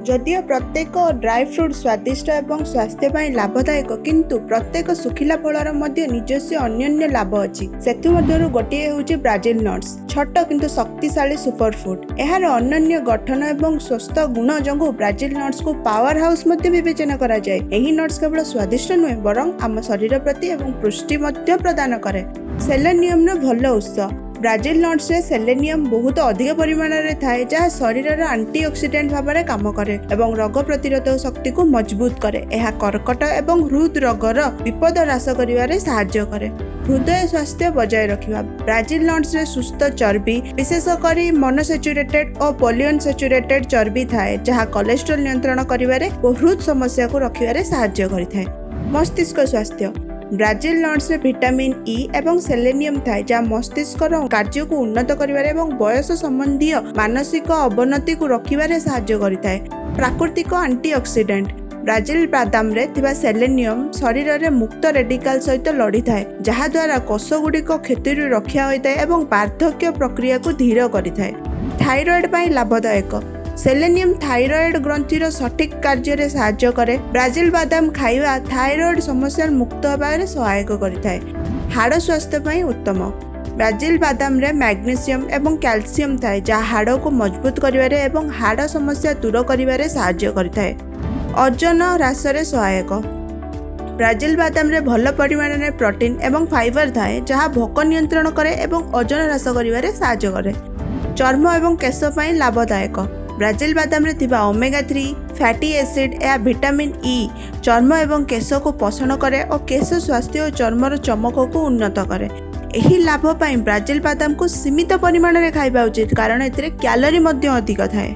ଯଦିଓ ପ୍ରତ୍ୟେକ dry fruit ସ୍ୱାଦିଷ୍ଟ ଏବଂ ସ୍ୱାସ୍ଥ୍ୟ ପାଇଁ ଲାଭଦାୟକ, କିନ୍ତୁ ପ୍ରତ୍ୟେକ ଶୁଖିଲା ଫଳର ମଧ୍ୟ ନିଜସ୍ୱ ଅନନ୍ୟ ଲାଭ ଅଛି। ସେଥିମଧ୍ୟରୁ ଗୋଟିଏ ହେଉଛି ବ୍ରାଜିଲ ନଟ୍ସ, ଛୋଟ କିନ୍ତୁ ଶକ୍ତିଶାଳୀ ସୁପରଫୁଡ୍। ଏହାର ଅନନ୍ୟ ଗଠନ ଏବଂ ସ୍ୱସ୍ଥ ଗୁଣ ଯୋଗୁଁ ବ୍ରାଜିଲ ନଟ୍ସକୁ ପାୱାର ହାଉସ୍ ମଧ୍ୟ ବିବେଚନା କରାଯାଏ। ଏହି ନଟ୍ସ କେବଳ ସ୍ୱାଦିଷ୍ଟ ନୁହେଁ, ବରଂ ଆମ ଶରୀର ପ୍ରତି ଏବଂ ପୁଷ୍ଟି ମଧ୍ୟ ପ୍ରଦାନ କରେ। ସେଲେନିୟମର ଭଲ ଉତ୍ସ। ବ୍ରାଜିଲ ନଟ୍ସରେ ସେଲେନିୟମ ବହୁତ ଅଧିକ ପରିମାଣରେ ଥାଏ, ଯାହା ଶରୀରର ଆଣ୍ଟିଅକ୍ସିଡେଣ୍ଟ ଭାବରେ କାମ କରେ ଏବଂ ରୋଗ ପ୍ରତିରୋଧକ ଶକ୍ତିକୁ ମଜବୁତ କରେ। ଏହା କର୍କଟ ଏବଂ ହୃଦ୍ ରୋଗର ବିପଦ ହ୍ରାସ କରିବାରେ ସାହାଯ୍ୟ କରେ। ହୃଦୟ ସ୍ୱାସ୍ଥ୍ୟ ବଜାୟ ରଖିବା। ବ୍ରାଜିଲ ନଟ୍ସରେ ସୁସ୍ଥ ଚର୍ବି, ବିଶେଷ କରି ମନୋସେଚୁରେଟେଡ୍ ଓ ପଲିଅନସେଚୁରେଟେଡ୍ ଚର୍ବି ଥାଏ, ଯାହା କୋଲେଷ୍ଟ୍ରଲ ନିୟନ୍ତ୍ରଣ କରିବାରେ ଓ ହୃଦ୍ ସମସ୍ୟାକୁ ରୋକିବାରେ ସାହାଯ୍ୟ କରିଥାଏ। ମସ୍ତିଷ୍କ ସ୍ୱାସ୍ଥ୍ୟ। ବ୍ରାଜିଲ ନଟ୍ସରେ ଭିଟାମିନ୍ ଇ ଏବଂ ସେଲେନିୟମ ଥାଏ, ଯାହା ମସ୍ତିଷ୍କର କାର୍ଯ୍ୟକୁ ଉନ୍ନତ କରିବାରେ ଏବଂ ବୟସ ସମ୍ବନ୍ଧୀୟ ମାନସିକ ଅବନତିକୁ ରୋକିବାରେ ସାହାଯ୍ୟ କରିଥାଏ। ପ୍ରାକୃତିକ ଆଣ୍ଟିଅକ୍ସିଡେଣ୍ଟ। ବ୍ରାଜିଲ ବାଦାମରେ ଥିବା ସେଲେନିୟମ ଶରୀରରେ ମୁକ୍ତ ରେଡିକାଲ ସହିତ ଲଢ଼ିଥାଏ, ଯାହାଦ୍ୱାରା କୋଷଗୁଡ଼ିକ କ୍ଷତିରୁ ରକ୍ଷା ହୋଇଥାଏ ଏବଂ ବାର୍ଦ୍ଧକ୍ୟ ପ୍ରକ୍ରିୟାକୁ ଧୀର କରିଥାଏ। ଥାଇରଏଡ୍ ପାଇଁ ଲାଭଦାୟକ। ସେଲେନିୟମ ଥାଇରଏଡ୍ ଗ୍ରନ୍ଥିର ସଠିକ୍ କାର୍ଯ୍ୟରେ ସାହାଯ୍ୟ କରେ। ବ୍ରାଜିଲ ବାଦାମ ଖାଇବା ଥାଇରଏଡ୍ ସମସ୍ୟାରୁ ମୁକ୍ତ ହେବାରେ ସହାୟକ କରିଥାଏ। ହାଡ଼ ସ୍ୱାସ୍ଥ୍ୟ ପାଇଁ ଉତ୍ତମ। ବ୍ରାଜିଲ ବାଦାମରେ ମ୍ୟାଗ୍ନେସିୟମ ଏବଂ କ୍ୟାଲସିୟମ ଥାଏ, ଯାହା ହାଡ଼କୁ ମଜବୁତ କରିବାରେ ଏବଂ ହାଡ଼ ସମସ୍ୟା ଦୂର କରିବାରେ ସାହାଯ୍ୟ କରିଥାଏ। ଓଜନ ହ୍ରାସରେ ସହାୟକ। ବ୍ରାଜିଲ ବାଦାମରେ ଭଲ ପରିମାଣରେ ପ୍ରୋଟିନ୍ ଏବଂ ଫାଇବର ଥାଏ, ଯାହା ଭୋକ ନିୟନ୍ତ୍ରଣ କରେ ଏବଂ ଓଜନ ହ୍ରାସ କରିବାରେ ସାହାଯ୍ୟ କରେ। ଚର୍ମ ଏବଂ କେଶ ପାଇଁ ଲାଭଦାୟକ। ବ୍ରାଜିଲ ବାଦାମରେ ଥିବା ଓମେଗା 3 ଫ୍ୟାଟି ଏସିଡ୍ ଏହା ଭିଟାମିନ୍ ଇ ଚର୍ମ ଏବଂ କେଶକୁ ପୋଷଣ କରେ ଓ କେଶ ସ୍ୱାସ୍ଥ୍ୟ ଓ ଚର୍ମର ଚମକକୁ ଉନ୍ନତ କରେ। ଏହି ଲାଭ ପାଇଁ ବ୍ରାଜିଲ ବାଦାମକୁ ସୀମିତ ପରିମାଣରେ ଖାଇବା ଉଚିତ, କାରଣ ଏଥିରେ କ୍ୟାଲୋରି ମଧ୍ୟ ଅଧିକ ଥାଏ।